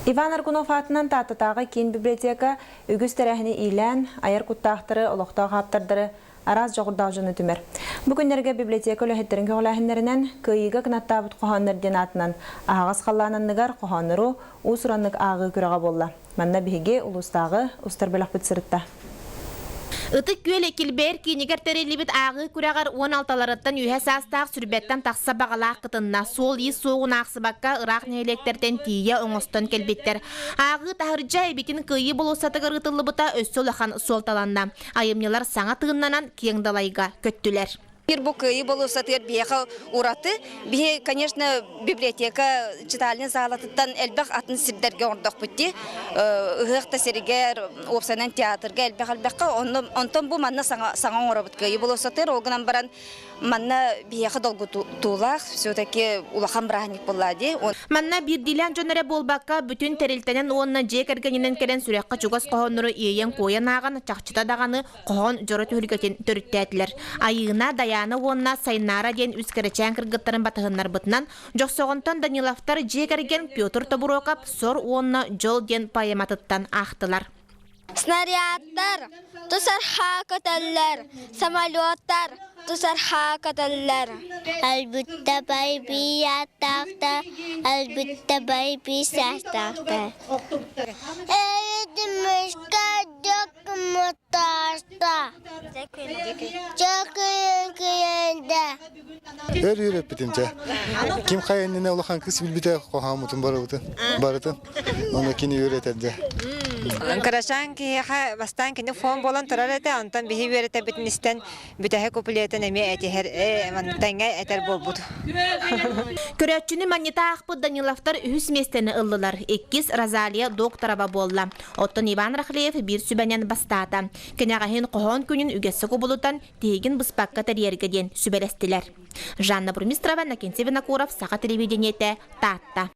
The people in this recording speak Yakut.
Иван Аргунов аатынан Тааттатааҕы киин библиотека үгүс тэрээһини иилээн, айар куттаахтары, олохтоох ааптардары, араас дьоҕурдаах дьону түмэр. Бу күннэргэ библиотека үлэһиттэрин көҕүлээһиннэринэн Кыайыыга кынаттаабыт хоһооннор диэн аатынан аһаҕас халлаан анныгар хоһооннору уус-ураннык ааҕыы күрэҕэ буолла. Манна биһиги улуустааҕы устар бөлөхпүт сырытта. Ытык Күөл килбэйэр киинигэр тэриллибит ааҕыы күрэҕэр уон алталарыттан үөһэ саастаах сүрбэттэн тахса баҕалаах кытынна. Суол-иис суоҕун аахсыбакка ыраах нэһилиэктэртэн тиийэ оҥостон кэлбиттэр. Ааҕыы таһырдьа эбитин Кыайыы болуоссатыгар ыытыллыбыта өссө улахан суолталанна. Айымньылар саҥа тыыннанан киэҥ далайга көттүлэр. Бир бу Кыайыы болуоссатыгар биһиэхэ ураты. Биһи, конечно, библиотека читальный залатыттан элбэх атын сирдэргэ оҥордохпут дии. Ыһыах да сиригэр, уопсайынан театрга элбэх элбэххэ. Онтон бу манна саҥа саҥа оҥоробут Кыайыы болуоссатыгар. Ол гынан баран манна биһиэхэ долгутуулаах, все-таки улахан бырааһынньык буолла дии. Манна биирдиилээн дьон эрэ буолбакка, бүтүн тэрилтэнэн уонна дьиэ кэргэнинэн кэлэн сүрэххэ чугас хоһооннору иэйэн-куойан ааҕан, чахчыта даҕаны хоһоон дьоро түһүлгэтин төрүттээтилэр. Айыына, Дайаана уонна Сайнаара диэн үс кэрэчээн кыргыттарын батыһыннарбытынан Дьохсоҕонтон Даниловтар дьиэ кэргэн Петр Тобуруокап «Сор уонна дьол» диэн поэматыттан аахтылар. Снарядтар тусархаа көтөллөр, самолеттар тусархаа көтөллөр. Альбытта байби ааттаахта, альбытта байби саастаахта. Эйдимишка дьокумутааста. Чөкүйүн күйүндэ. Өр үөрэппитим дьэ. Ким хайа иннинэ улахан кыс билбитэ хоһооммутун барыбытын, барытын. Оны кини үөрэтэр дьэ. Кырачаан киһиэхэ бастаан кини фон буолан турар этэ, онтон биһи үөрэтэбитин истэн бүтэһик куплетын эмиэ этиһэр, тэҥҥэ этэр буолбут. Көрөөччүнү манньыта аахпыт Даниловтар үһүс миэстэни ыллылар, иккис Розалия Докторова буолла. Оттон Иван Рахлеев биир сүбэнэн бастаата. Кэнэҕэһин хоһоон күнүн үгэскэ кубулутан тиһигин быспакка тэрийэргэ диэн сүбэлэстилэр. Жанна Бурмистрова, Накинти Винокуров, Саха телевидениетэ, Таатта.